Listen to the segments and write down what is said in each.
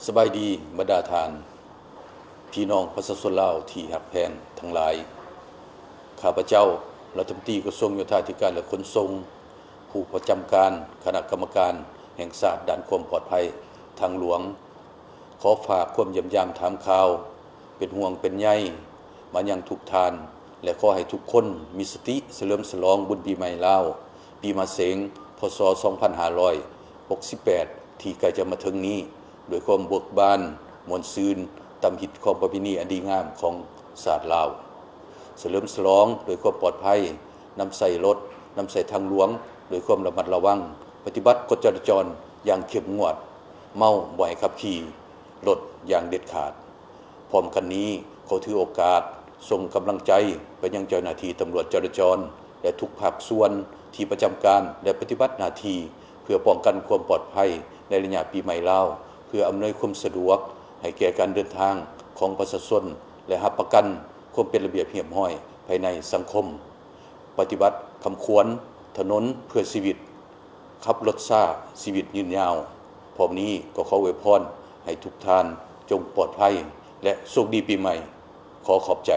ສະບາຍດີ ບັນດາທ່ານພີ່ນ້ອງປະຊາຊົນລາວທີ່ຮັກແພງທັງຫຼາຍ. ຂ້າພະເຈົ້າ ລັດຖະມົນຕີກະຊວງໂຍທາທິການ ແລະ ຂົນສົ່ງ, ຜູ້ປະຈຳການຄະນະກຳມະການແຫ່ງຊາດດ້ານຄວາມປອດໄພທາງຫຼວງ, ຂໍຝາກຄວາມຢ້ຽມຢາມຖາມຂ່າວ ເປັນຫ່ວງເປັນໃຍມາຍັງທຸກທ່ານ ແລະ ຂໍໃຫ້ທຸກຄົນມີສະຕິສະເຫຼີມສະຫຼອງບຸນປີໃໝ່ລາວ ປີມະເສັງ ພ.ສ. ສອງພັນຫ້າຮ້ອຍຫົກສິບແປດ ທີ່ໃກ້ຈະມາເຖິງນີ້ ດ້ວຍຄວາມເບີກບານ ມ່ວນຊື່ນ ຕາມຮີດຄອງປະເພນີອັນດີງາມຂອງຊາດລາວ, ສະເຫຼີມສະຫຼອງດ້ວຍຄວາມປອດໄພ, ນຳໃຊ້ລົດ, ນຳໃຊ້ທາງຫຼວງດ້ວຍຄວາມລະມັດລະວັງ, ປະຕິບັດກົດຈະລາຈອນຢ່າງເຂັ້ມງວດ, ເມົາບໍ່ໃຫ້ຂັບຂີ່ລົດຢ່າງເດັດຂາດ. ພ້ອມກັນນີ້ ຂໍຖືໂອກາດສົ່ງກຳລັງໃຈໄປຍັງເຈົ້າໜ້າທີ່ຕຳຫຼວດຈະລາຈອນ ແລະ ທຸກພາກສ່ວນທີ່ປະຈຳການ ແລະ ປະຕິບັດໜ້າທີ່ ເພື່ອປ້ອງກັນຄວາມປອດໄພໃນໄລຍະປີໃໝ່ລາວ, ເພື່ອອຳນວຍຄວາມສະດວກໃຫ້ແກ່ການເດີນທາງຂອງປະຊາຊົນ ແລະ ຮັບປະກັນຄວາມເປັນລະບຽບຮຽບຮ້ອຍພາຍໃນສັງຄົມ. ປະຕິບັດຄຳຂວັນ ຖະໜົນເພື່ອຊີວິດ, ຂັບລົດຊ້າ, ຊີວິດຍືນຍາວ. ພ້ອມນີ້ກໍຂໍອວຍພອນໃຫ້ທຸກທ່ານຈົ່ງປອດໄພ ແລະ ໂຊກດີປີໃໝ່. ຂໍຂອບໃຈ.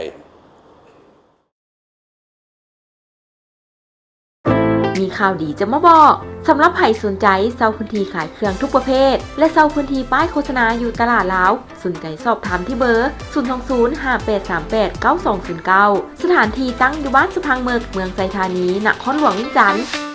ມີຂ່າວດີຈະມາບອກ. ສຳລັບໃຜສົນໃຈເຊົ່າພື້ນທີ່ຂາຍເຄື່ອງທຸກປະເພດ ແລະ ເຊົ່າພື້ນທີ່ປ້າຍໂຄສະນາຢູ່ຕະຫຼາດລາວ, ສົນໃຈສອບຖາມທີ່ເບີ ສູນສອງສູນ ຫ້າແປດສາມແປດ ເກົ້າສອງສູນເກົ້າ. ສະຖານທີ່ຕັ້ງຢູ່ບ້ານສະພັງເໝິກ, ເມືອງໄຊທານີ, ນະຄອນຫຼວງວຽງຈັນ.